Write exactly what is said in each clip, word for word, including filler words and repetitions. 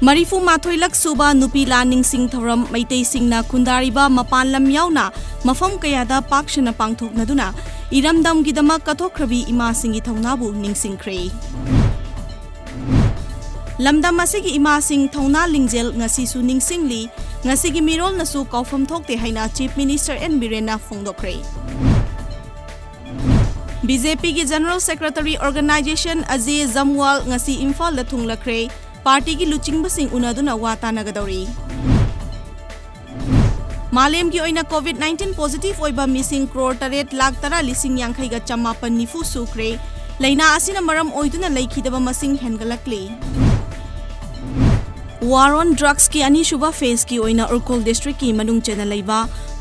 ꯃꯔꯤꯐꯨ ꯃꯥꯊꯣꯏ ꯂꯛ ꯁꯨꯕ ꯅꯨꯄꯤ ꯂꯥꯟ ꯅꯤꯡꯁꯤꯡ ꯊꯧꯔꯝ ꯃꯩꯇꯩꯁꯤꯡꯅ ꯈꯨꯟꯗꯥꯔꯤꯕ ꯃꯄꯥꯟ ꯂꯝ ꯌꯥꯎꯅ ꯃꯐꯝ ꯀꯌꯥꯗ ꯄꯥꯛ ꯁꯟꯅ ꯄꯥꯡꯊꯣꯛꯅꯗꯨꯅ ꯏꯔꯝꯗꯝꯒꯤꯗꯃꯛ ꯀꯠꯊꯣꯛꯈ꯭ꯔꯕꯤ ꯏꯃꯥꯁꯤꯡꯒꯤ ꯊꯧꯅꯥꯕꯨ ꯅꯤꯡꯁꯤꯡꯈ꯭ꯔꯦ꯫ ꯂꯝꯗꯝ ꯑꯁꯤꯒꯤ ꯏꯃꯥꯁꯤꯡ ꯊꯧꯅꯥ ꯂꯤꯡꯖꯦꯜ ꯉꯁꯤꯁꯨ ꯅꯤꯡꯁꯤꯡꯂꯤ꯫ ꯉꯁꯤꯒꯤ ꯃꯤꯔꯣꯜꯅꯁꯨ ꯀꯥꯎꯐꯝ ꯊꯣꯛꯇꯦ ꯍꯥꯏꯅ Chief Minister N ꯕꯤꯔꯦꯟꯅ ꯐꯣꯡꯗꯣꯛꯈ꯭ꯔꯦ꯫ ꯕꯤ ꯖꯦ ꯄꯤꯒꯤ General Secretary Organization Ajay Jamwal ꯉꯁꯤ ꯏꯝꯐꯥꯜꯗ ꯊꯨꯡꯂꯈ꯭ꯔꯦ꯫ ꯄꯥꯔꯇꯤꯒꯤ ꯂꯨꯆꯤꯡꯕꯁꯤꯡ ꯎꯅꯗꯨꯅ ꯋꯥ ꯇꯥꯅꯒꯗꯧꯔꯤ꯫ ꯃꯥꯂꯦꯝꯒꯤ ꯑꯣꯏꯅ COVID nineteen positive ꯑꯣꯏꯕ ꯃꯤꯁꯤꯡ ꯀ꯭ꯔꯣꯔ ꯇꯔꯦꯠ ꯂꯥꯈ ꯇꯔꯥ ꯂꯤꯁꯤꯡ ꯌꯥꯡꯈꯩꯒ ꯆꯃꯥꯄꯟ ꯅꯤꯐꯨ ꯁꯨꯈ꯭ꯔꯦ꯫ ꯂꯩꯅꯥ ꯑꯁꯤꯅ ꯃꯔꯝ ꯑꯣꯏꯗꯨꯅ ꯂꯩꯈꯤꯗꯕ ꯃꯁꯤꯡ ꯍꯦꯟꯒꯠꯂꯛꯂꯤ꯫ War on Drugsꯀꯤ ꯑꯅꯤꯁꯨꯕ phaseꯀꯤ ꯑꯣꯏꯅ ꯎꯈ꯭ꯔꯨꯜ districtꯀꯤ ꯃꯅꯨꯡ ꯆꯟꯅ ꯂꯩꯕ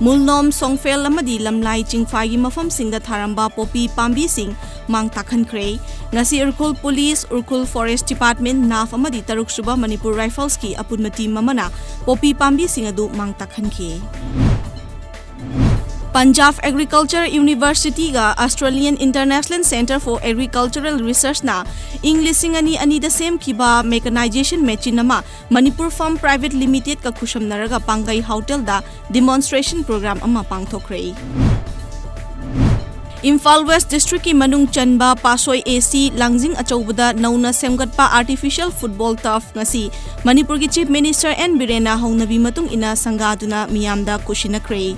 ꯃꯨꯜꯅꯣꯝ, ꯁꯣꯡꯐꯦꯜ ꯑꯃꯗꯤ ꯂꯝꯂꯥꯏ ꯆꯤꯡꯐꯥꯏꯒꯤ ꯃꯐꯝꯁꯤꯡꯗ ꯊꯥꯔꯝꯕ ꯄꯣꯄꯤ ꯄꯥꯝꯕꯤꯁꯤꯡ ꯃꯥꯡ ꯇꯥꯛꯍꯟꯈ꯭ꯔꯦ꯫ ꯉꯁꯤ Ukhrul police, Ukhrul Forest Department, NAF ꯑꯃꯗꯤ ꯇꯔꯨꯛꯁꯨꯕ ꯃꯅꯤꯄꯨꯔ Riflesꯀꯤ ꯑꯄꯨꯟꯕ team ꯑꯃꯅ ꯄꯣꯄꯤ ꯄꯥꯝꯕꯤꯁꯤꯡ ꯑꯗꯨ ꯃꯥꯡ ꯇꯥꯛꯍꯟꯈꯤ꯫ Punjab Agriculture Universityꯒ Australian International Centre for Agricultural Researchꯅ ꯏꯪ ꯂꯤꯁꯤꯡ ꯑꯅꯤ ꯑꯅꯤꯗ ꯁꯦꯝꯈꯤꯕ mechanization machine ꯑꯃ Manipur Farm Private Limitedꯀ ꯈꯨꯠꯁꯝꯅꯔꯒ ꯄꯥꯡꯒꯩ ꯍꯣꯇꯦꯜꯗ demonstration program ꯑꯃ ꯄꯥꯡꯊꯣꯛꯈ꯭ꯔꯦ꯫ ꯏꯝꯐꯥꯜ West districtꯀꯤ ꯃꯅꯨꯡ ꯆꯟꯕ ꯄꯥꯁꯣꯏ A C ꯂꯥꯡꯖꯤꯡ ꯑꯆꯧꯕꯗ ꯅꯧꯅ ꯁꯦꯝꯒꯠꯄ artificial football turf ꯉꯁꯤ ꯃꯅꯤꯄꯨꯔꯒꯤ Chief Minister N ꯕꯤꯔꯦꯟꯅ ꯍꯧꯅꯕꯤ ꯃꯇꯨꯡ ꯏꯟꯅ ꯁꯪꯒꯥꯗꯨꯅ ꯃꯤꯌꯥꯝꯗ ꯈꯨꯠꯁꯤꯟꯅꯈ꯭ꯔꯦ꯫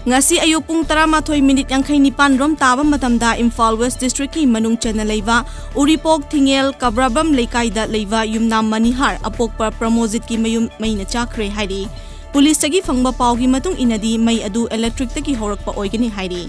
ꯉꯁꯤ ꯑꯌꯨꯛ ꯄꯨꯡ ꯇꯔꯥꯃꯥꯊꯣꯏ minute ꯌꯥꯡꯈꯩ ꯅꯤꯄꯥꯟ ꯔꯣꯝ ꯇꯥꯕ ꯃꯇꯝꯗ ꯏꯝꯐꯥꯜ West districtꯀꯤ ꯃꯅꯨꯡ ꯆꯟꯅ ꯂꯩꯕ ꯎꯔꯤꯄꯣꯛ ꯊꯤꯡꯉꯦꯜ ꯀꯕ꯭ꯔꯥꯕꯝ ꯂꯩꯀꯥꯏꯗ ꯂꯩꯕ ꯌꯨꯝꯅꯥꯝ ꯃꯅꯤꯍꯥꯔ ꯑꯄꯣꯛꯄ ꯄ꯭ꯔꯃꯣꯖꯤꯠꯀꯤ ꯃꯌꯨꯝ ꯃꯩꯅ ꯆꯥꯛꯈ꯭ꯔꯦ ꯍꯥꯏꯔꯤ꯫ ꯄꯨꯂꯤꯁꯇꯒꯤ ꯐꯪꯕ ꯄꯥꯎꯒꯤ ꯃꯇꯨꯡ ꯏꯟꯅꯗꯤ ꯃꯩ ꯑꯗꯨ electricꯇꯒꯤ ꯍꯧꯔꯛꯄ ꯑꯣꯏꯒꯅꯤ ꯍꯥꯏꯔꯤ꯫